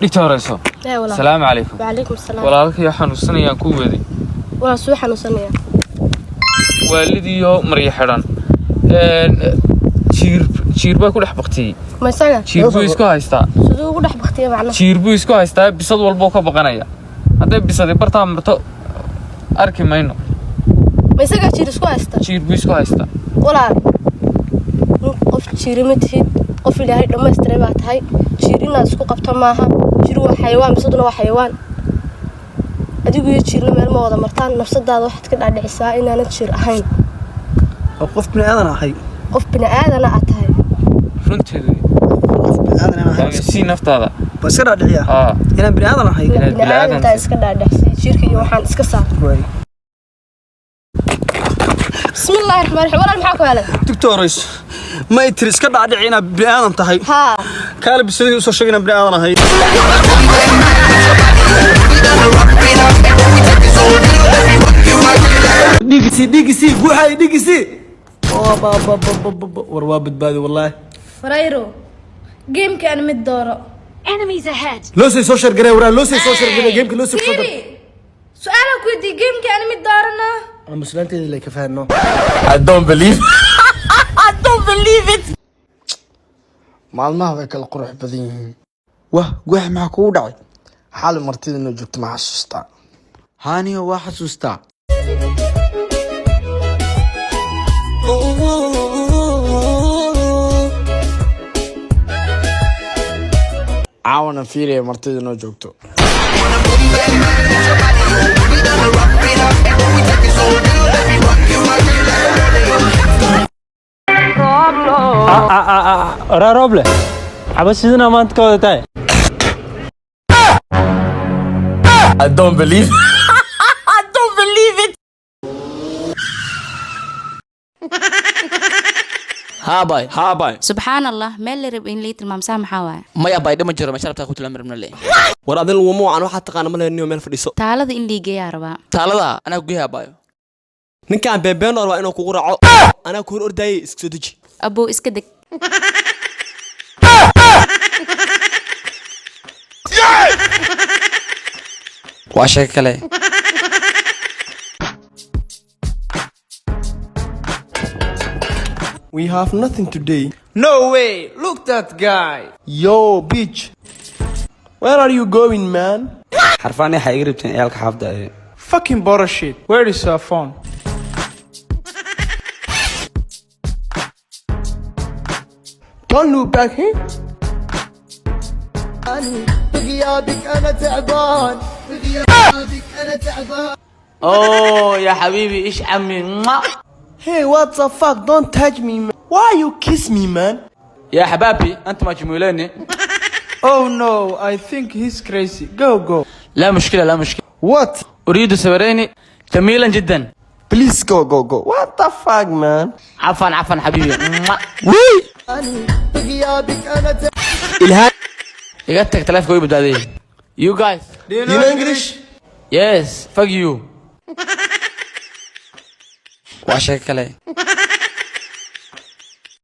Dhigta horeyso. Ee walaal. Salaamu calaykum. Wacalaykum salaam. Walaalkayo xanuunsanayaan ku weeday. Waa suu xanuunsanaya? Waalidiyo marya xidhan. Jiir jiir baa ku dhex baktiyey. Ma isaga? Jiir buu isku haystaa. Siduu ugu dhex baktiya macnaha? Jiir buu isku haystaa, bisad walbuu ka baqanaya. Hadday bisadi bartaa marto, arki mayno. Ma isagaa jiir isku haysta? Jiir buu isku haystaa. Walaal, nin qof jiiri ma tihid, qof Ilaahay dhammaystiray baa tahay. Jiir inaad isku qabto maaha. Jiir waa xayawaan, bisaduna waa xayawaan. Adigu iyo jiirna meel ma wada martaan. Nafsadaada waxaad ka dhaadhicisaa inaanad jiir ahayn. Oo qof bini aadan ahay. Qof bini aadana aad tahay. Runteedu. Qof bini aadan inaan ahay. Sii naftaada. Baa iska dhaadhiciyaa Aa. inaan bini aadan ahay. Inaad Inaad bini bini aadantaa aadan iska dhaadhicsii, jiirka iyo waxaan iska saar. Waay. Bismillaahi raxmaan raxiim. Walaal, maxaa ku helay? Doctores, ma i tiri iska dhaadhici inaad bini aadan tahay? Haa. Kaale, bisadii usoo sheegay inaan bini aadan ahay. Dhigisi dhigisi guuxay dhigisi. War waa badbaadi wallaahi. Farayro, gamekaan mid dooro. Enemies ahead! Loo sii soo shargaree, waraa loo sii soo shargaree gameka loo sii soo. Fiiri, su-aalaan ku weydiiyey, gamekaan mid doorana. Muslaanteeda lay ka fahanno. I don't believe. Maalmaha way kala qurux badan yihiin. Wah, guax, maxaa kugu dhacay? Xali martida inoo joogto ma xasuustaa? Haaniyo, waa xasuustaa. Caawana fiiriya martida inoo joogto. Oraa rooble, xabashidina maanta ka wada tahay. I don't believe. Haa bay. Haa bay. Subxaan Allah, meel la rab in lii tilmaamsaa maxaa waaye? Maya bay, dhima jiro meesha rabtaa ku tilmaami rabna le. War adin laguma wacan, waxaad taqaana ma lehniyo, meel fadhiiso. Taalada in lii geeyaa rabaa. Taalada anaa kugeeyaa bayo. Ninkaan beembeen waa inuu kugu raaco, anaa ku hor ordaayay, iska soo deji. Abow, iska deg. Waa sheeko kale. We have nothing today. No way! Look that guy! Yo, bitch. Where are you going, man? Xarfaan waxaa iga rabteen ciyaalka xaafadda ee. Fucking bullshit. Where is your phone? Don't look back here. Oh ya xabiibi, ish cami. Hey, what the fuck? Don't touch me, man. Why you kiss me, man? Ya xabaabi, anta ma jumuuleni. Oh no, I think he's crazy. Go, go. Laa mushkila, laa mushkila. What? Uriidu sabarayni jamiilan jiddan. Please go, go, go. What the fuck, man? Cafan cafan xabiibi. Ilhaan. Iga tag, taleefka way badbaadiyey. You guys. Do you You know English? Yes, fuck you. Waa sheeko kale.